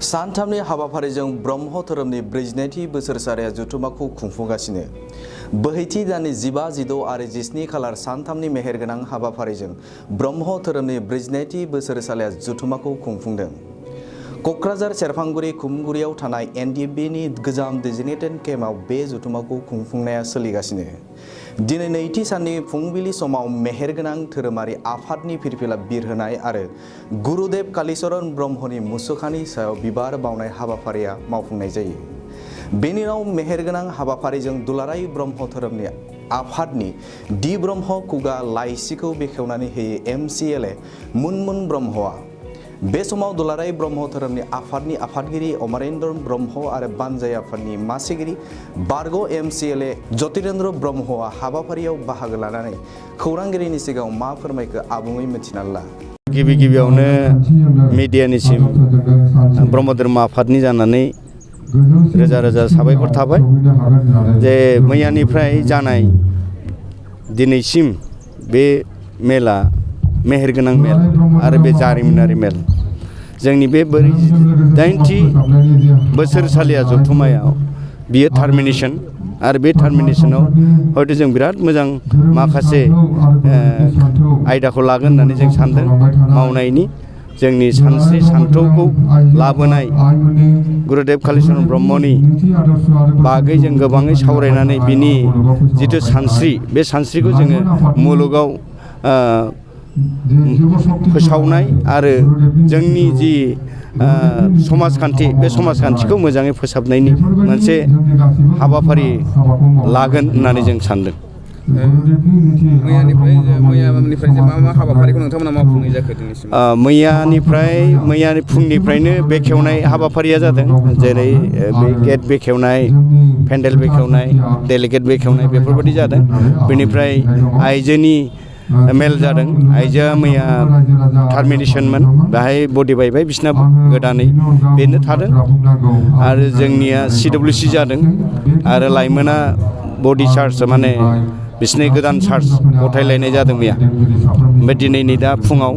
सानथामनि हाबाफारिजों ब्रह्म धोरोमनि 42थि बोसोरसालिया जथुम्माखौ खुंफुंगासिनो। बोहैथि दाननि 15, 16 आरो 17 खालार सानथामनि मेहेरगोनां हाबाफारिजों ब्रह्म धोरोमनि 42थि बोसोरसालिया जथुम्माखौ खुंफुंदों। क'क्राझार सेरफांगुरि खुमगुरियाव थानाय NDFBनि गोजाम डेजिग्नेटेड केम्पआव बे जथुम्माखौ खुंफुंनाया सोलिगासिनो। दिनै नैथि साननि फुंबिलि समाव मेहेरगोनां धोरोमारि आफादनि फिरफिला बिरहोनाय आरो गुरुदेव कालीचरण ब्रह्मनि मुसुखानि सायाव बिबार बावनाय हाबाफारिया मावफुंनाय जायो। बेनि उनाव मेहेरगोनां हाबाफारिजों दुलाराय ब्रह्म धोरोमनि आफादनि डि ब्रह्म खुगा लाइसिखौ बेखेवनानै होयो MCLA मुनमुन ब्रह्मआ। बे समाव दुलाराय ब्रह्म धोरोमनि आफादनि आफादगिरि अमरेन्द्र ब्रह्म आरो बानजाय आफादनि मासिगिरि बारग' MCLA ज्योतिरेन्द्र ब्रह्मआ हाबाफारियाव बाहागो लानानै खौरांगिरिनि सिगाङाव मा फोरमायखो आबुङै मिथिना ला। गिबियावनो मिडियानिसिम ब्रह्म धर्म आफादनि जानानै रोजा रोजा साबायखर थाबाय जे मैयानिफ्राय जानाय दिनैसिम बे मेला मेहेरगोनां मेल आरो बे जारिमिनारि मेल जोंनि बे 42थि बोसोरसालिया जथुम्मायाव बियो टार्मिनेसन आरो बे टार्मिनेसनाव हयथ' जों बिराद मोजां माखासे आयदाखौ लागोन होननानै जों सानदों। मावनायनि जोंनि सानस्रि सान्थौखौ लाबोनाय गुरुदेव कालीचरण ब्रह्मनि बागै जों गोबाङै सावरायनानै बिनि जिथु सानस्रि बे सानस्रिखौ जोङो मुलुगाव फोसावनाय आरो जोंनि जि समाजखान्थि बे समाजखान्थिखौ मोजाङै फोसाबनायनि मोनसे हाबाफारि लागोन होननानै जों सानदों। मैयानिफ्राय मा हाबाफारिखौ नोंथांमोना मावफुंनाय जाखो दिनैसिम? मैया फुंनिफ्रायनो बेखेवनाय हाबाफारिया जादों। जेरै बे गेट बेखेवनाय, पेन्डेल बेखेवनाय, डेलिगेट बेखेवनाय बेफोरबायदि जादों। बेनिफ्राय आइजोनि मेल जादों। आइजोआ मैया टार्मिनेसनमोन, बेहाय बडि बायबाय बिसिना गोदानै बेनो थादों। आरो जोंनिया CWC जादों आरो लाइमोना बडि चार्ज माने बिसिनि गोदान चार्ज गथायलायनाय जादों मैया। ओमफ्राय दिनैनि दा फुङाव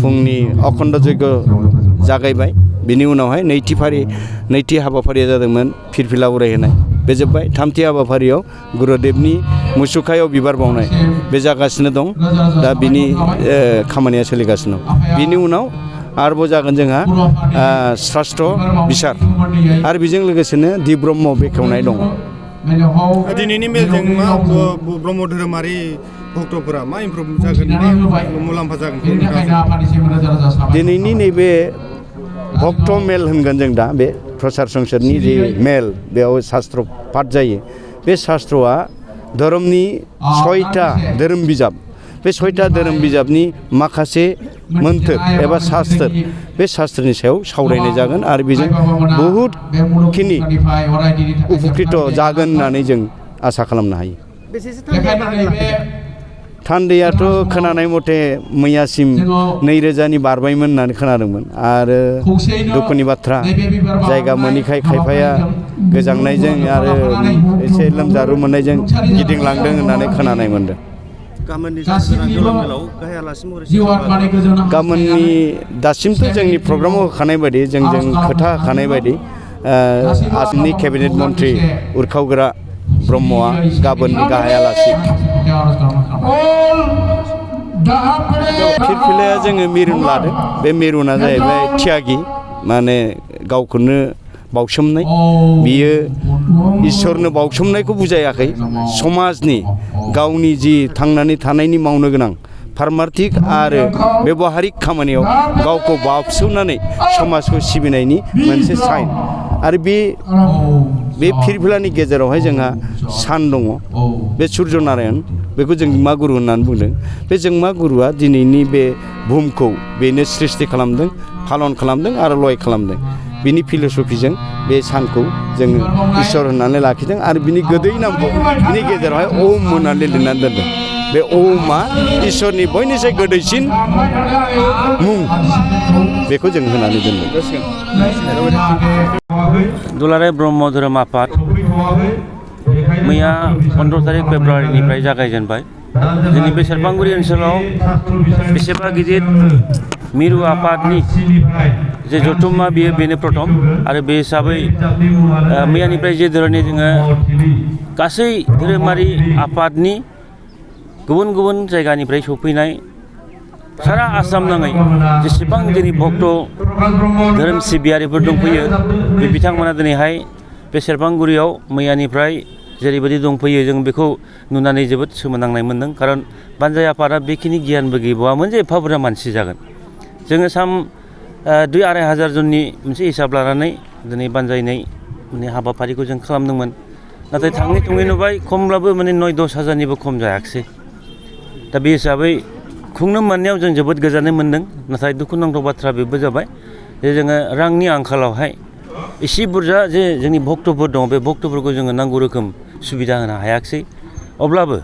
फुंनि अखण्ड जयग जागायबाय। बिनि उनावहाय नैथि हाबाफारिया जादोंमोन फिरफिला उरायहोनाय, बे जोब्बाय। थामथि हाबाफारियाव गुरुदेबनि मुसुखायाव बिबार बावनाय बे जागासिनो दं। दा बिनि खामानिया सोलिगासिनो दं। बिनि उनाव आरोबाव जागोन जोंहा शास्त्र बिसार आरो बेजों लोगोसेनो डि ब्रह्म बेखेवनाय दं। दिनैनि मेलजों मा ब्रह्म धोरोमारि भक्तफोरा मा इमप्रुभ जागोन, मा मुलाम्फा जागोन? दिनैनि नैबे भक्त मेल होनगोन जों दा बे प्रसार संसदनि जे मेल, बेयाव शास्त्र पाठ जायो। बे शास्त्रआ धोरोमनि 6था धोरोम बिजाब, बे 6था धोरोम बिजाबनि माखासे मोन्थोर एबा शास्त्र, बे शास्त्रनि सायाव सावरायनाय जागोन आरो बेजों बहुदखिनि उपकृत जागोन होननानै जों आसा खालामनो हायो। थान्दैयाथ' खोनानाय मथे मैयासिम 2000नि बारबायमोन होननानै खोनादोंमोन। आरो दुखुनि बाथ्रा, जायगा मोनैखाय खायफाया गोजांनायजों आरो एसे लोमजारु मोननायजों गिदिंलांदों होननानै खोनानाय मोनदों। गाबोननि दासिमथ' जोंनि प्रग्रामाव होखानाय बायदि जोंजों खोथा होखानाय बायदि आसामनि केबिनेट मन्त्रि उरखावग्रा ब्रह्मआ गाबोननि गाहाय आलासि। फिरफिलाया जोङो मिरुन लादों। बे मिरुना जाहैबाय त्यागि, माने गावखौनो बावसोमनाय। बियो इसोरनो बावसोमनायखौ बुजायाखै, समाजनि गावनि जि थांनानै थानायनि मावनो गोनां फार्मार्थिक आरो बेबहारिक खामानियाव गावखौ बावसोमनानै समाजखौ सिबिनायनि मोनसे साइन। आरो बे फिरफिलानि गेजेरावहाय जोंहा सान दङ, बे सुर्य नारायण, बेखौ जोंमा गुरु होननानै बुंदों। बे जोंमा गुरुआ दिनैनि बे बुहुमखौ बेनो सृष्टि खालामदों, फालन खालामदों आरो लय खालामदों। बिनि फिल'सफिजों बे सानखौ जोङो इसोर होननानै लाखिदों आरो बिनि गोदै नामखौ बिनि गेजेरावहाय ओम होननानै लिरनानै दोनदों। बे ओमआ इसोरनि बयनिख्रुइ गोदैसिन मुं, बेखौ जों होनानै दोनदों। दुलाराय ब्रह्म धोरोम आफाद मैया 15 तारिख फेब्रुवारिनिफ्राय जागायजेनबाय। जोंनि बे सेरफांगुरि ओनसोलाव बेसेबा गिदिर मिरु आफादनि जे जथुम्मा बेनो प्रथम आरो बे हिसाबै मैयानिफ्राय जे धोरोमनि जोङो गासै धोरोमारि आफादनि गुबुन गुबुन जायगानिफ्राय सफैनाय सारा आसाम नाङै जेसेबां जोंनि भक्त धोरोम सिबियारिफोर दंफैयो बे बिथांमोना दिनैहाय बे सेरफांगुरियाव मैयानिफ्राय जेरैबायदि दंफैयो जों बेखौ नुनानै जोबोद सोमोनांनाय मोन्दों खारन बानजाय आफादा बेखिनि गियानबो गैबावामोन जे एफा बुरजा मानसि जागोन जोङो 2-2.5 हाजार जननि मोनसे हिसाब लानानै दिनै बानजायनाय माने हाबाफारिखौ जों खालामदोंमोन नाथाय थाङै थुङै नुबाय खमब्लाबो माने 9-10 हाजारनिबो खम जायाखिसै दा बे हिसाबै खुंनो मोननायाव जों जोबोद गोजोननाय मोन्दों नाथाय दुखुनांथाव बाथ्रा बेबो जाबाय जे जोङो रांनि आंखालावहाय एसे बुरजा जे जोंनि भक्तफोर दङ बे भक्तफोरखौ जोङो नांगौ रोखोम सुबिदा होनो हायाखिसै अब्लाबो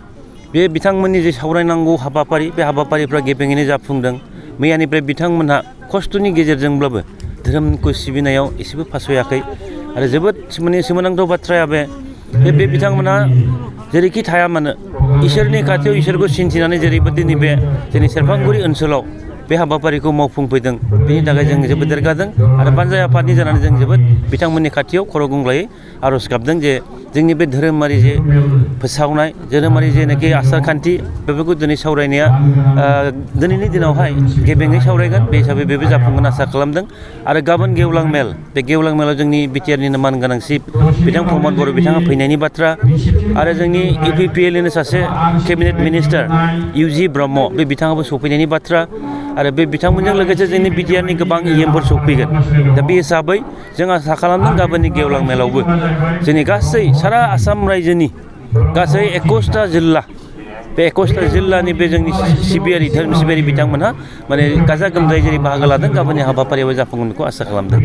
बे बिथांमोननि जे सावरायनांगौ हाबाफारि बे हाबाफारिफ्रा गेबेङैनो जाफुंदों मैयानिफ्राय बिथांमोनहा खस्थ'नि गेजेरजोंब्लाबो धोरोमखौ सिबिनायाव एसेबो फासयाखै आरो जोबोद माने सोमोनांथाव बाथ्राया बे बिथांमोनहा जेरैखि थाया मानो इसोरनि खाथियाव इसोरखौ सिन्थिनानै जेरैबो दिनै बे जोंनि सेरफांगुरि ओनसोलाव बे हाबाफारिखौ मावफुंफैदों बेनि थाखाय जों जोबोद देरगादों आरो बानजाय आफादनि जानानै जों जोबोद बिथांमोननि खाथियाव खर' गंग्लायै आर'ज गाबदों जे जोंनि बे धोरोमारि जे फोसावनाय धोरोमारि जेनाखि आसार खान्थि बेफोरखौ दिनै सावरायनाया दिनैनि दिनावहाय गेबेङै सावरायगोन बे हिसाबै बेबो जाफुंगोन आसा खालामदों आरो गाबोन गेवलां मेल बे गेवलां मेलाव जोंनि बिटिआरनिनो मानगोनां चिफ बिथां प्रमद बर' बिथाङा फैनायनि बाथ्रा आरो जोंनि इउपिपिएलनिनो सासे केबिनेट मिनिस्टार इउजि ब्रह्म बे बिथाङाबो सफैनायनि बाथ्रा आरो बे बिथांमोनजों लोगोसे जोंनि बिटिआरनि गोबां इएमफोर सफैगोन दा बे हिसाबै जों आसा खालामदों गाबोननि गेवलां मेलावबो जोंनि गासै सारा आसाम रायजोनि गासै 21टा जिल्ला बे 21टा जिल्लानि बे जोंनि सिबियारि धोरोम सिबियारि बिथांमोनहा माने गाजा गोमजायै जेरै बाहागो लादों गाबोननि हाबाफारियाव जाफुंगोन बेखौ आसा खालामदों